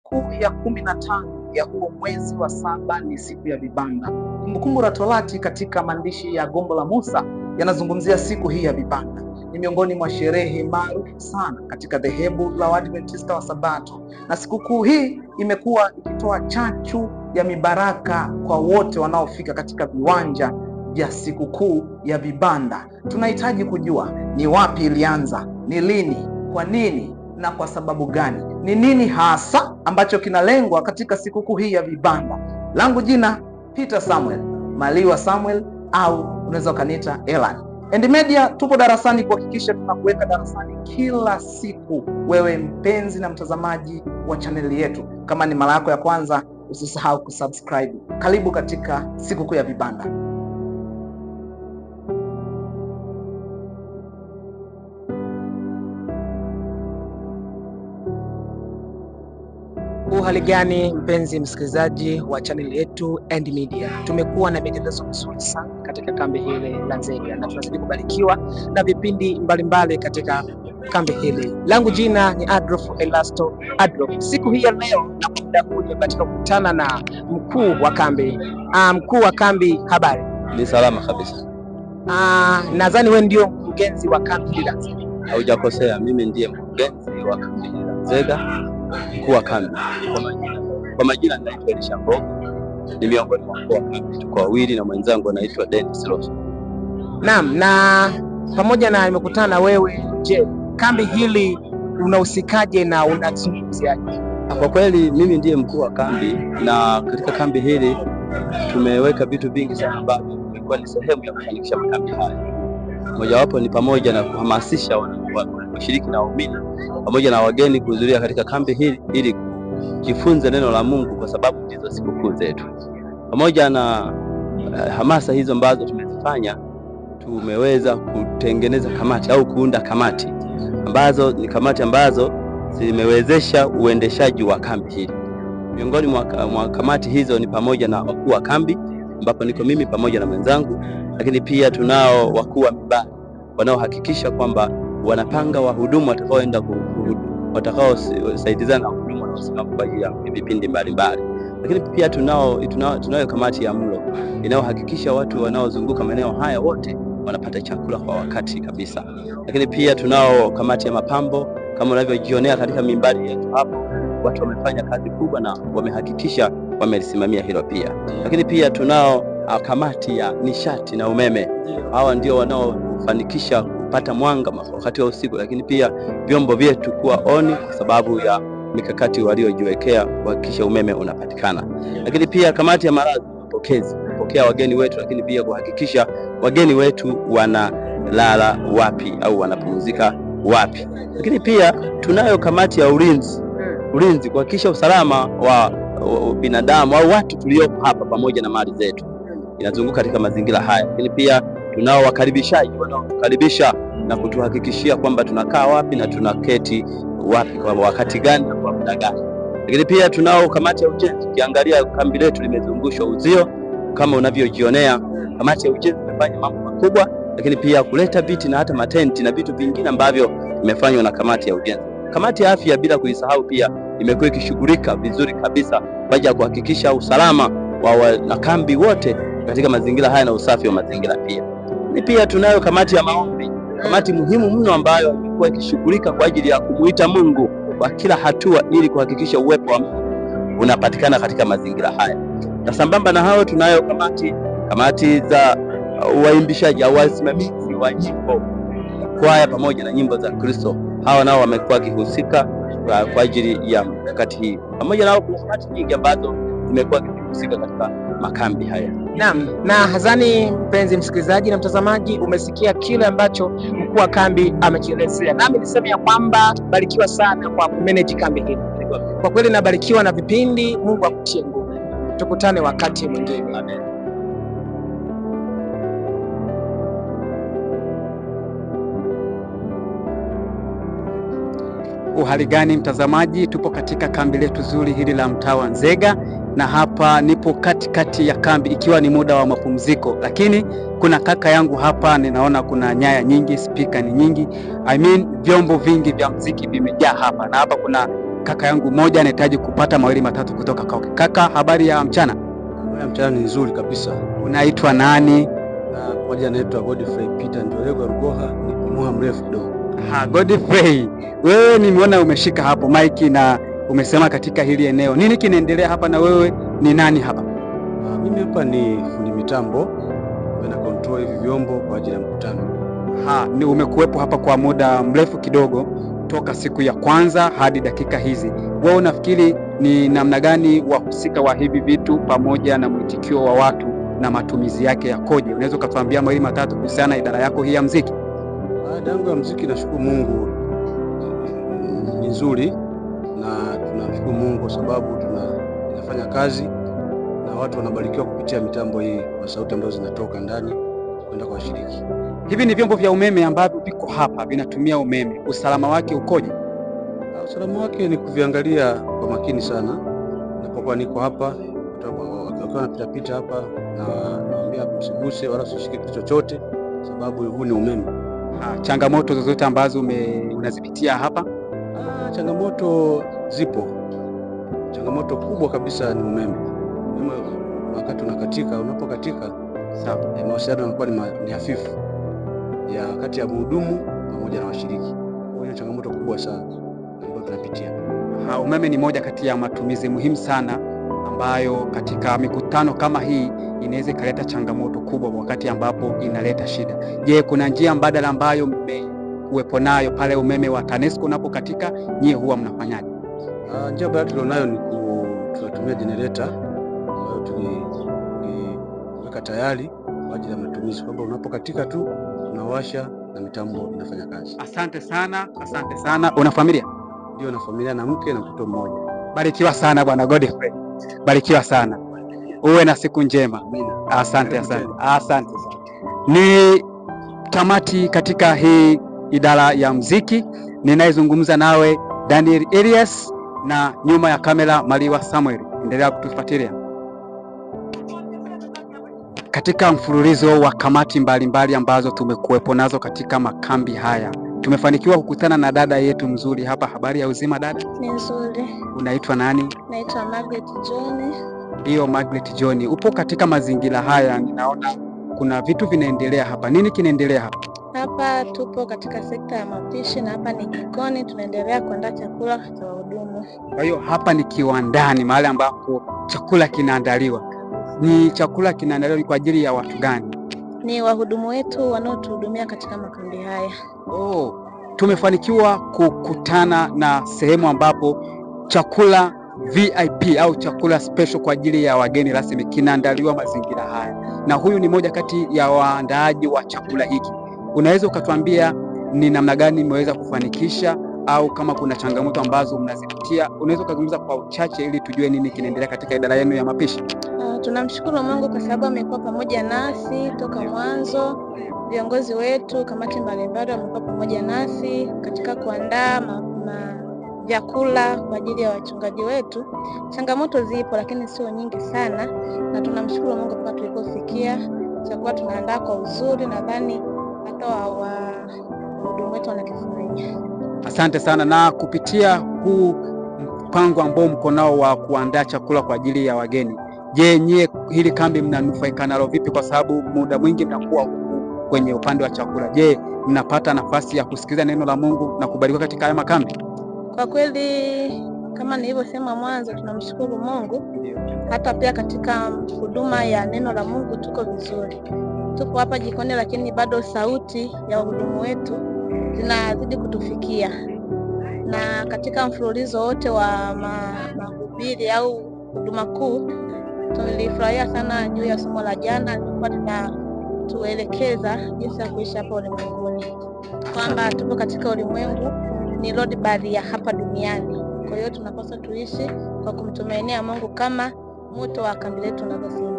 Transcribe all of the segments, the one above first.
Siku ya 15 ya huo mwezi wa 7 ni siku ya vibanda. Kumbukumbu la Torati katika maandishi ya Gombo la Musa yanazungumzia siku hii ya vibanda. Ni miongoni mwa sherehe maarufu sana katika dhehebu la Waadventista wa Sabato, na sikukuu hii imekuwa ikitoa chachu ya mibaraka kwa wote wanaofika katika viwanja vya sikukuu ya vibanda. Tunahitaji kujua ni wapi ilianza, ni lini, kwa nini na kwa sababu gani? Ni nini hasa ambacho kinalengwa katika sikukuu hii ya vibanda? Langu jina Peter Samuel, Maliwa Samuel, au unaweza ukaniita Elan. End Media tupo darasani kuhakikisha tunakuweka darasani kila siku, wewe mpenzi na mtazamaji wa chaneli yetu. Kama ni mara yako ya kwanza, usisahau kusubscribe. Karibu katika sikukuu ya vibanda. Hali gani mpenzi msikilizaji wa channel yetu End Media? Tumekuwa na miendelezo mizuri sana katika kambi hili la Nzega na tunazidi kubarikiwa na vipindi mbalimbali katika kambi hili. Langu jina ni Adolf Elasto Adolf. Siku hii ya leo na kwa muda huu nimebahatika kukutana na mkuu wa kambi. Mkuu wa kambi, habari? Ni salama kabisa. Nadhani wewe ndio mkurugenzi wa kambi hili la Nzega. Haujakosea, mimi ndiye mkurugenzi wa kambi hili la Nzega. Mkuu wa kambi kwa majina naitwa Elisha Mbogo, ni miongoni mwa wakuu wa kambi. Tuko wawili na mwenzangu anaitwa Dennis Ross. Naam, na pamoja na nimekutana na wewe, je, kambi hili unahusikaje na unazungumziaje? Kwa kweli mimi ndiye mkuu wa kambi, na katika kambi hili tumeweka vitu vingi sana ambavyo vimekuwa ni sehemu ya kufanikisha makambi haya. Mojawapo ni pamoja na kuhamasisha washiriki na waumini pamoja na wageni kuhudhuria katika kambi hili ili kujifunza neno la Mungu, kwa sababu ndizo sikukuu zetu. Pamoja na hamasa hizo ambazo tumezifanya, tumeweza kutengeneza kamati au kuunda kamati ambazo ni kamati ambazo zimewezesha uendeshaji wa kambi hili. Miongoni mwa kamati hizo ni pamoja na wakuu wa kambi, ambapo niko mimi pamoja na mwenzangu, lakini pia tunao wakuu wa mibali wanaohakikisha kwamba wanapanga wahudumu watakaoenda watakaosaidizana na wahudumu wanaosimama kwa ajili ya vipindi mbalimbali. Lakini pia tunayo kamati ya mlo inayohakikisha watu wanaozunguka maeneo haya wote wanapata chakula kwa wakati kabisa. Lakini pia tunao kamati ya mapambo, kama unavyojionea katika mimbari yetu hapo, watu wamefanya kazi kubwa na wamehakikisha wamelisimamia hilo pia. Lakini pia tunao kamati ya nishati na umeme. Hawa ndio wanaofanikisha kupata mwanga wakati wa usiku, lakini pia vyombo vyetu kuwa oni kwa sababu ya mikakati waliojiwekea kuhakikisha umeme unapatikana. Lakini pia kamati ya malazi, mapokezi, kupokea wageni wetu, lakini pia kuhakikisha wageni wetu wanalala wapi au wanapumzika wapi. Lakini pia tunayo kamati ya ulinzi, ulinzi kuhakikisha usalama wa binadamu au watu tulioko hapa pamoja na mali zetu inazunguka katika mazingira haya. Lakini pia tunao wakaribishaji wanaotukaribisha na kutuhakikishia kwamba tunakaa wapi na tunaketi wapi kwa wakati gani na kwa muda gani. Lakini pia tunao kamati ya ujenzi. Ukiangalia kambi letu limezungushwa uzio kama unavyojionea. Kamati ya ujenzi imefanya mambo makubwa, lakini pia kuleta viti na hata matenti na vitu vingine ambavyo imefanywa na kamati ya ujenzi. Kamati ya afya bila kuisahau pia imekuwa ikishughulika vizuri kabisa kwa ajili ya kuhakikisha usalama wa wanakambi wote katika mazingira haya na usafi wa mazingira pia. Ni pia tunayo kamati ya maombi, kamati muhimu mno ambayo imekuwa ikishughulika kwa ajili ya kumuita Mungu kwa kila hatua ili kuhakikisha uwepo wa Mungu unapatikana katika mazingira haya. Na sambamba na hao tunayo kamati za waimbishaji au wasimamizi wa nyimbo, kwaya pamoja na nyimbo za Kristo. Hawa nao wamekuwa wakihusika kwa ajili ya mkakati hii. Pamoja nao kuna kamati nyingi ambazo zimekuwa zikihusika katika makambi haya. Naam, na hazani mpenzi msikilizaji na mtazamaji, umesikia kile ambacho mkuu wa kambi amekielezea. Nami niseme ya kwamba barikiwa sana kwa kumanage kambi hii. Kwa kweli nabarikiwa na vipindi. Mungu akutie nguvu. Tukutane wakati mwingine. Amen. Uhali gani mtazamaji, tupo katika kambi letu zuri hili la mtaa wa Nzega, na hapa nipo katikati ya kambi ikiwa ni muda wa mapumziko, lakini kuna kaka yangu hapa, ninaona kuna nyaya nyingi, spika ni nyingi, I mean vyombo vingi vya mziki vimejaa hapa, na hapa kuna kaka yangu mmoja anahitaji kupata mawili matatu kutoka kwake. Kaka, habari ya mchana? Habari ya mchana ni nzuri kabisa. Unaitwa nani? Moja anaitwa Godfrey Peter Ndolegwa Rugoha, ni muha mrefu kidogo. Ha, Godfrey, wewe nimeona umeshika hapo maiki na umesema katika hili eneo. Nini kinaendelea hapa na wewe ni nani hapa? Mimi hapa ni fundi mitambo, na control hivi vyombo kwa ajili ya mkutano. Ha, ni umekuwepo hapa kwa muda mrefu kidogo, toka siku ya kwanza hadi dakika hizi. Wewe unafikiri ni namna gani wahusika wa hivi vitu pamoja na mwitikio wa watu na matumizi yake yakoje? Unaweza ukatuambia mawili matatu kuhusiana na idara yako hii ya muziki? Idara yangu ya muziki, nashukuru Mungu ni nzuri, na tunamshukuru Mungu kwa sababu inafanya kazi na watu wanabarikiwa kupitia mitambo hii kwa sauti ambazo zinatoka ndani kwenda kwa washiriki. Hivi ni vyombo vya umeme ambavyo viko hapa vinatumia umeme, usalama wake ukoje? Usalama wake ni kuviangalia kwa makini sana. Napokuwa niko hapa, wakiwa napitapita hapa, na naambia msiguse wala usishike kitu chochote, sababu huu ni umeme. Changamoto zozote ambazo unazipitia hapa? Changamoto zipo. Changamoto kubwa kabisa ni umeme. Umeme wakati unakatika, unapokatika sawa, mawasiliano yanakuwa ni hafifu ya kati ya mhudumu pamoja na washiriki. Kwa hiyo changamoto kubwa sana ambayo tunapitia. Umeme ni moja kati ya matumizi muhimu sana ambayo katika mikutano kama hii inaweza ikaleta changamoto kubwa wakati ambapo inaleta shida. Je, kuna njia mbadala ambayo mmekuwepo nayo pale umeme wa TANESCO unapokatika, nyie huwa mnafanyaje? Njia mbadala tulionayo ni tunatumia generator ambayo tuliweka tayari kwa ajili ya matumizi, kwamba unapokatika tu unawasha na mitambo inafanya kazi. Asante sana, asante sana. Una familia? Ndio, na familia na mke na mtoto mmoja. Barikiwa sana bwana Godfrey. Barikiwa sana. Uwe na siku njema. Asante, asante. Asante sana. Ni tamati katika hii idara ya muziki. Ninayezungumza nawe Daniel Elias, na nyuma ya kamera Maliwa Samuel. Endelea kutufuatilia katika mfululizo wa kamati mbalimbali ambazo tumekuwepo nazo katika makambi haya. Tumefanikiwa kukutana na dada yetu mzuri hapa. Habari ya uzima dada? Ni nzuri. Unaitwa nani? Naitwa Margaret John. Ndio, Margaret John. Upo katika mazingira haya, ninaona kuna vitu vinaendelea hapa. Nini kinaendelea hapa? Hapa tupo katika sekta ya mapishi na hapa ni jikoni, tunaendelea kuandaa chakula cha wahudumu. Kwa hiyo hapa ni kiwandani, mahali ambapo chakula kinaandaliwa. Ni chakula kinaandaliwa kwa ajili ya watu gani? Ni wahudumu wetu wanaotuhudumia katika makambi haya. Oh, tumefanikiwa kukutana na sehemu ambapo chakula VIP au chakula special kwa ajili ya wageni rasmi kinaandaliwa mazingira haya, na huyu ni moja kati ya waandaaji wa chakula hiki. Unaweza ukatuambia ni namna gani mmeweza kufanikisha, au kama kuna changamoto ambazo mnazipitia, unaweza ukazungumza kwa uchache ili tujue nini kinaendelea katika idara yenu ya mapishi? Tunamshukuru Mungu kwa sababu amekuwa pamoja nasi toka mwanzo. Viongozi wetu, kamati mbalimbali wamekuwa pamoja nasi katika kuandaa vyakula kwa ajili ya wachungaji wetu. Changamoto zipo lakini sio nyingi sana, na tunamshukuru Mungu kwa tulipofikia. Chakula tunaandaa kwa uzuri, nadhani hata wahudumu wetu wanakifurahia. Asante sana. Na kupitia huu mpango ambao mko nao wa kuandaa chakula kwa ajili ya wageni, je, nyie hili kambi mnanufaika nalo vipi? Kwa sababu muda mwingi mnakuwa huku kwenye upande wa chakula. Je, mnapata nafasi ya kusikiliza neno la Mungu na kubarikiwa katika haya makambi? Kwa kweli kama nilivyosema mwanzo, tunamshukuru Mungu. Hata pia katika huduma ya neno la Mungu tuko vizuri. Tuko hapa jikoni, lakini bado sauti ya wahudumu wetu zinazidi kutufikia. Na katika mfululizo wote wa mahubiri au huduma kuu, tulifurahia sana juu ya somo la jana lilikuwa linatuelekeza jinsi ya kuishi hapa ulimwenguni, kwamba tupo katika ulimwengu ni lodibari ya hapa duniani. Kwa hiyo tunapaswa tuishi kwa kumtumainia Mungu kama moto wa kambi letu unavyosema.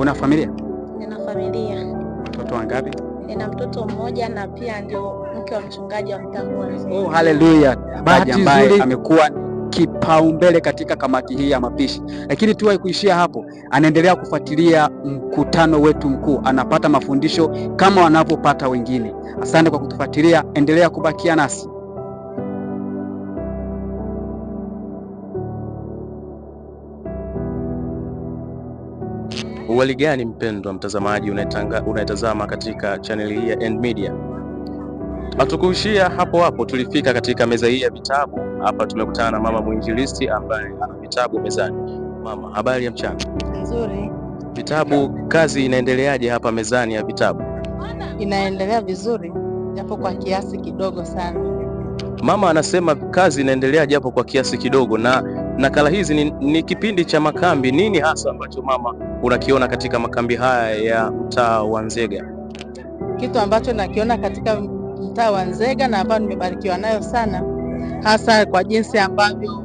Una familia? Nina familia. Watoto wangapi? Nina mtoto mmoja na pia ndio mke wa mchungaji wa mtaa huu. Oh, haleluya. Bahati nzuri amekuwa kipaumbele katika kamati hii ya mapishi. Lakini tu haikuishia hapo, anaendelea kufuatilia mkutano wetu mkuu, anapata mafundisho kama wanavyopata wengine. Asante kwa kutufuatilia, endelea kubakia nasi. Uhali gani mpendwa mtazamaji unayetazama katika chaneli hii ya End Media? Hatukuishia hapo hapo, tulifika katika meza hii ya vitabu. Hapa tumekutana na mama mwinjilisti ambaye ana vitabu mezani. Mama, habari ya mchana? Nzuri. Vitabu, kazi inaendeleaje hapa mezani ya vitabu? Inaendelea vizuri japo kwa kiasi kidogo sana. Mama anasema kazi inaendelea japo kwa kiasi kidogo, na nakala hizi ni kipindi cha makambi. Nini hasa ambacho mama unakiona katika makambi haya ya mtaa wa Nzega? Kitu ambacho nakiona katika mtaa wa Nzega na ambayo nimebarikiwa nayo sana, hasa kwa jinsi ambavyo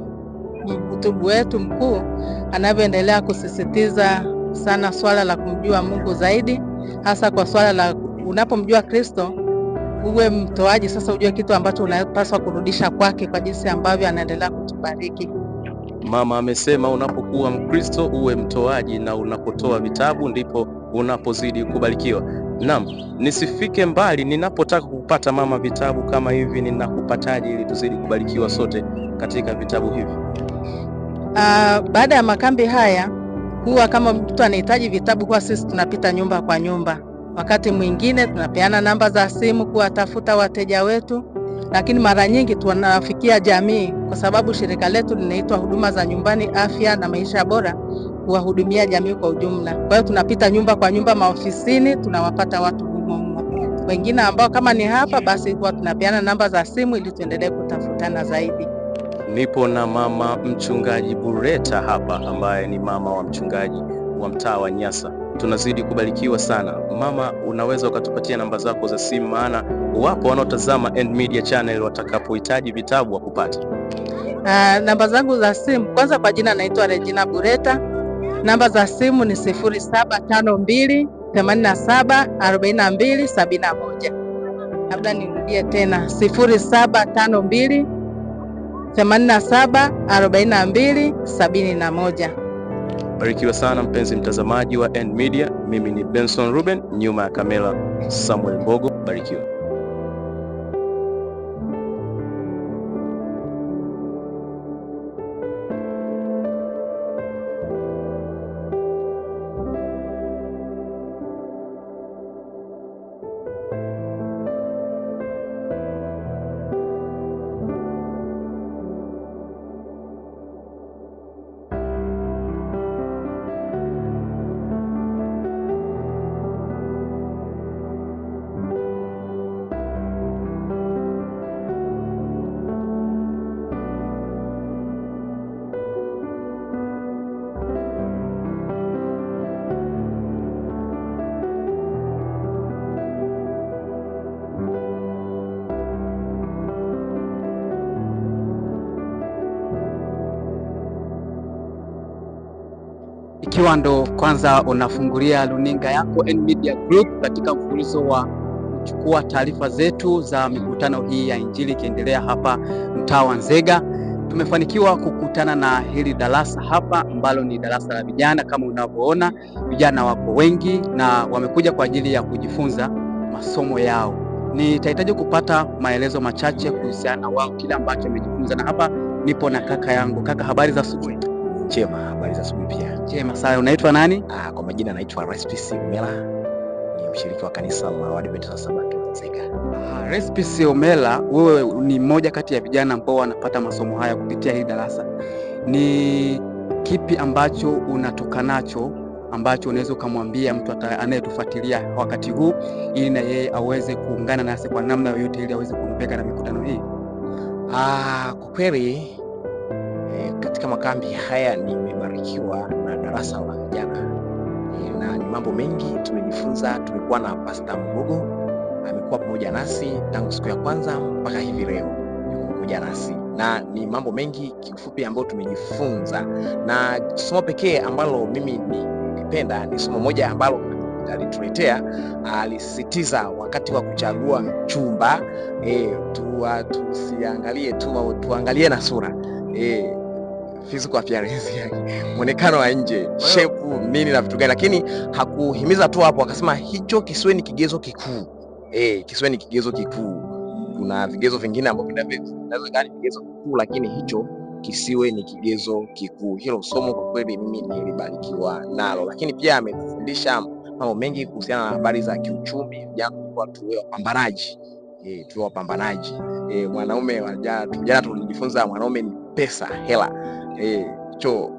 mhutubu wetu mkuu anavyoendelea kusisitiza sana swala la kumjua Mungu zaidi, hasa kwa swala la unapomjua Kristo uwe mtoaji. Sasa ujue kitu ambacho unapaswa kurudisha kwake kwa jinsi ambavyo anaendelea kutubariki. Mama amesema unapokuwa Mkristo uwe mtoaji, na unapotoa vitabu ndipo unapozidi kubarikiwa. Naam, nisifike mbali, ninapotaka kupata mama vitabu kama hivi ninakupataje ili tuzidi kubarikiwa sote katika vitabu hivi? Baada ya makambi haya huwa kama mtu anahitaji vitabu, huwa sisi tunapita nyumba kwa nyumba. Wakati mwingine tunapeana namba za simu kuwatafuta wateja wetu, lakini mara nyingi tunafikia jamii kwa sababu shirika letu linaitwa Huduma za Nyumbani, Afya na Maisha Bora, kuwahudumia jamii kwa ujumla. Kwa hiyo tunapita nyumba kwa nyumba, maofisini, tunawapata watu humo humo. Wengine ambao kama ni hapa, basi huwa tunapeana namba za simu ili tuendelee kutafutana zaidi. Nipo na mama mchungaji Bureta hapa ambaye ni mama wa mchungaji wa mtaa wa Nyasa. Tunazidi kubarikiwa sana. Mama, unaweza ukatupatia namba zako za simu, maana wapo wanaotazama End Media Channel watakapohitaji vitabu wakupate. Namba zangu za simu, kwanza kwa jina naitwa Regina Bureta. Namba za simu ni 0752 87 42 71. Labda nirudie tena 0752 87 42 71. Barikiwa sana mpenzi mtazamaji wa End Media. Mimi ni Benson Ruben, nyuma ya kamera Samuel Mbogo. Barikiwa. Ikiwa ndo kwanza unafungulia runinga yako End Media Group katika mfululizo wa kuchukua taarifa zetu za mikutano hii ya Injili ikiendelea hapa mtaa wa Nzega, tumefanikiwa kukutana na hili darasa hapa ambalo ni darasa la vijana. Kama unavyoona, vijana wako wengi na wamekuja kwa ajili ya kujifunza masomo yao. Nitahitaji kupata maelezo machache kuhusiana na wao, kile ambacho wamejifunza, na hapa nipo na kaka yangu. Kaka, habari za asubuhi? Njema, habari za asubuhi pia. Njema sana. Unaitwa nani? Kwa majina naitwa Respis Omela, ni mshiriki wa kanisa la Waadventista wa Sabato Nzega. Respis Omela, wewe ni mmoja kati ya vijana ambao wanapata masomo haya kupitia hili darasa. Ni kipi ambacho unatoka nacho ambacho unaweza ukamwambia mtu anayetufuatilia wakati huu ili na yeye aweze kuungana nasi kwa namna yoyote ili aweze kunufaika na mikutano hii? Kwa kweli katika makambi haya nimebarikiwa na darasa la vijana na ni mambo mengi tumejifunza. Tumekuwa na Pastor Mgogo, amekuwa pamoja nasi tangu siku ya kwanza mpaka hivi leo yuko pamoja nasi, na ni mambo mengi kiufupi ambayo tumejifunza, na somo pekee ambalo mimi nilipenda ni somo moja ambalo alituletea, alisisitiza wakati wa kuchagua mchumba tusiangalie tu, tuangalie na sura, physical appearance yake, muonekano wa nje, shape nini na vitu gani, lakini hakuhimiza tu hapo, akasema hicho kisiwe ni kigezo kikuu. Kisiwe ni kigezo kikuu. Kuna vigezo vingine ambavyo vinaweza kuwa ni vigezo vikuu, lakini hicho kisiwe ni kigezo kikuu. Hilo somo kwa kweli mimi nilibarikiwa nalo, lakini pia ametufundisha mambo mengi kuhusiana na habari za kiuchumi. Vijana tulikuwa tuwe wapambanaji, tuwe wapambanaji. Mwanaume jana tulijifunza mwanaume ni pesa, hela. Cho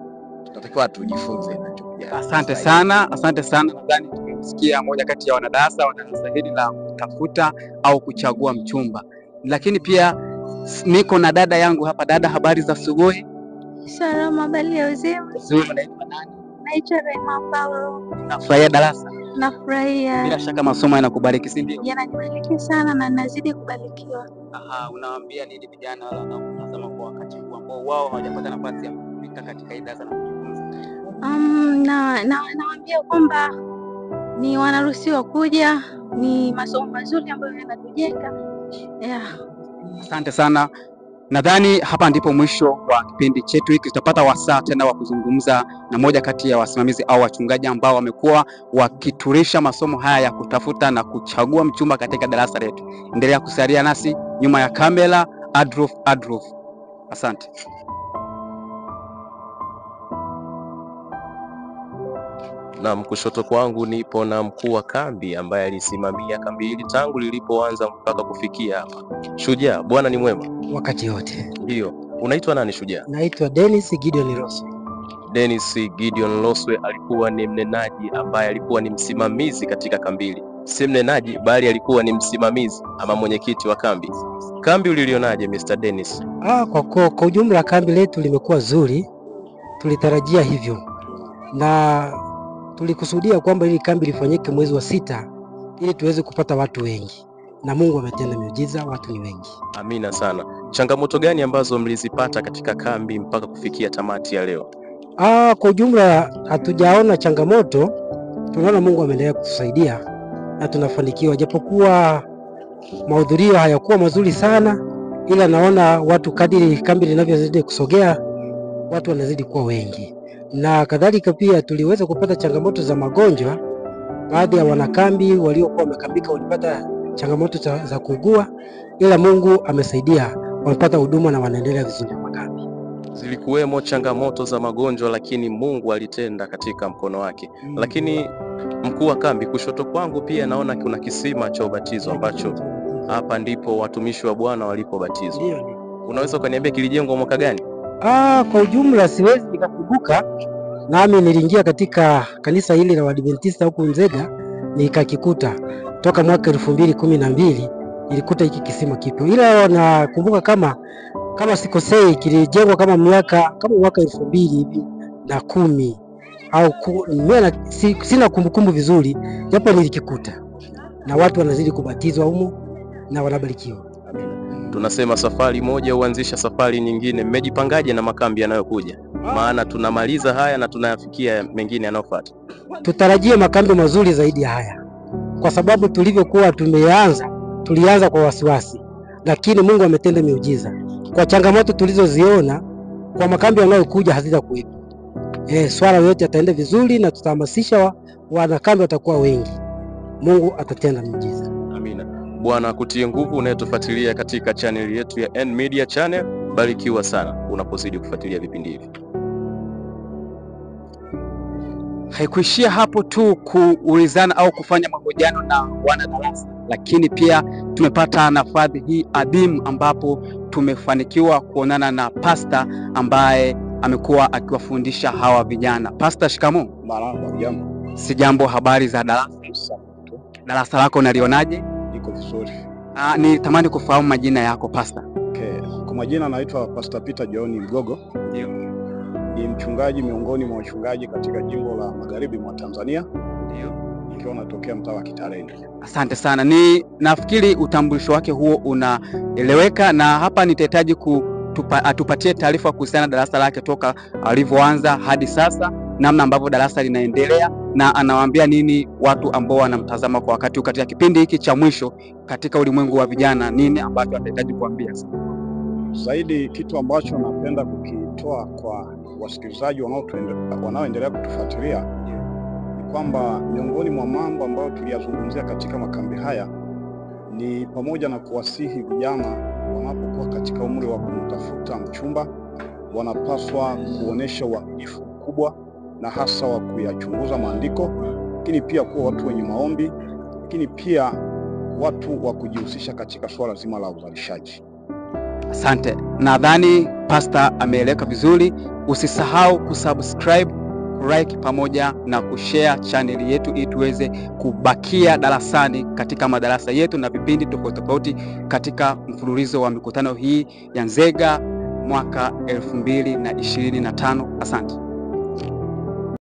tunatakiwa tujifunze nacho pia. Asante sana, asante sana. Nadhani tumemsikia moja kati ya wanadarasa wa darasa hili la kutafuta au kuchagua mchumba, lakini pia niko na dada yangu hapa. Dada, habari za asubuhi? Salama, habari ya uzima. Nzuri. Unaitwa nani? Naitwa Rema Paulo. Unafurahia darasa? Nafurahia. Bila shaka masomo yanakubariki, si ndio? Yananibariki sana na nazidi kubarikiwa. Aha, unawaambia nini vijana wale wanaotazama kwa wakati huu ambao wao hawajapata nafasi ya kufika katika hii darasa na kujifunza? Nawaambia kwamba ni wanaruhusiwa kuja, ni masomo mazuri ambayo yanatujenga. Yeah. Asante sana. Nadhani hapa ndipo mwisho wa kipindi chetu hiki. Tutapata wasaa tena wa kuzungumza na moja kati ya wasimamizi au wachungaji ambao wamekuwa wakiturisha masomo haya ya kutafuta na kuchagua mchumba katika darasa letu. Endelea kusalia nasi nyuma ya kamera, Adolf Adolf. Asante. Na kushoto kwangu nipo na mkuu wa kambi ambaye alisimamia kambi hili tangu lilipoanza mpaka kufikia hapa. Shujaa, Bwana ni mwema wakati wote. Ndio. Unaitwa nani Shujaa? Naitwa Dennis Gideon Loswe. Dennis Gideon Loswe alikuwa ni mnenaji ambaye alikuwa ni msimamizi katika kambi hili. Si mnenaji bali alikuwa ni msimamizi ama mwenyekiti wa kambi. Kambi ulilionaje Mr. Dennis? Kwa ujumla kambi letu limekuwa zuri, tulitarajia hivyo na tulikusudia kwamba ili kambi lifanyike mwezi wa 6 ili tuweze kupata watu wengi, na Mungu ametenda miujiza, watu ni wengi. Amina sana. Changamoto gani ambazo mlizipata katika kambi mpaka kufikia tamati ya leo? Kwa ujumla hatujaona changamoto, tunaona Mungu ameendelea kutusaidia na tunafanikiwa, japokuwa mahudhurio hayakuwa mazuri sana, ila naona watu kadiri kambi linavyozidi kusogea watu wanazidi kuwa wengi. Na kadhalika pia tuliweza kupata changamoto za magonjwa. Baadhi ya wanakambi waliokuwa wamekambika walipata changamoto za kuugua, ila Mungu amesaidia, wamepata huduma na wanaendelea vizuri na makambi. Zilikuwemo changamoto za magonjwa, lakini Mungu alitenda katika mkono wake. Lakini mkuu wa kambi, kushoto kwangu pia naona kuna kisima cha ubatizo ambacho hapa ndipo watumishi wa Bwana walipobatizwa. Unaweza ukaniambia kilijengwa mwaka gani? Kwa ujumla siwezi nikakumbuka, nami niliingia katika kanisa hili la Waadventista huku Nzega nikakikuta toka mwaka 2012 nilikuta hiki kisima kipo, ila nakumbuka kama sikosei kilijengwa kama mwaka 2010 au sina kumbukumbu vizuri, japo nilikikuta na watu wanazidi kubatizwa humo na wanabarikiwa. Tunasema safari moja huanzisha safari nyingine. Mmejipangaje na makambi yanayokuja? Maana tunamaliza haya na tunayafikia mengine yanayofuata. Tutarajie makambi mazuri zaidi ya haya, kwa sababu tulivyokuwa tumeanza, tulianza kwa wasiwasi, lakini Mungu ametenda miujiza. Kwa changamoto tulizoziona kwa makambi yanayokuja hazitakuwepo. Swala yote yataenda vizuri na tutahamasisha wanakambi watakuwa wengi. Mungu atatenda miujiza. Amina. Bwana akutie nguvu unayetufuatilia katika channel yetu ya N Media Channel. Barikiwa sana unapozidi kufuatilia vipindi hivi. Haikuishia hapo tu kuulizana au kufanya mahojiano na wanadarasa, lakini pia tumepata nafasi hii adhimu ambapo tumefanikiwa kuonana na pasta ambaye amekuwa akiwafundisha hawa vijana. Pasta, shikamoo. Marhaba, jambo. Sijambo, habari za darasa? Darasa lako unalionaje? Iko vizuri. Nitamani kufahamu majina yako pasta. Okay. Kwa majina naitwa Pastor Peter John Mgogo. Ndio. Ni mchungaji miongoni mwa wachungaji katika jimbo la Magharibi mwa Tanzania. Ndio. Nikiwa natokea mtaa wa Kitaleni. Asante sana. Ni nafikiri utambulisho wake huo unaeleweka, na hapa nitahitaji atupatie taarifa kuhusiana na darasa lake toka alivyoanza hadi sasa, namna ambavyo darasa linaendelea na anawaambia nini watu ambao wanamtazama kwa wakati huu katika kipindi hiki cha mwisho katika ulimwengu wa vijana, nini ambacho atahitaji kuambia zaidi. Kitu ambacho napenda kukitoa kwa wasikilizaji wanaoendelea kutufuatilia ni kwamba miongoni mwa mambo ambayo tuliyazungumzia katika makambi haya ni pamoja na kuwasihi vijana wanapokuwa katika umri wa kumtafuta mchumba Wanapaswa kuonesha uaminifu mkubwa na hasa wa kuyachunguza maandiko, lakini pia kuwa watu wenye maombi, lakini pia watu wa kujihusisha katika suala zima la uzalishaji. Asante, nadhani pasta ameeleweka vizuri. Usisahau kusubscribe, like pamoja na kushare chaneli yetu ili tuweze kubakia darasani katika madarasa yetu na vipindi tofauti tofauti katika mfululizo wa mikutano hii ya Nzega mwaka 2025. Asante.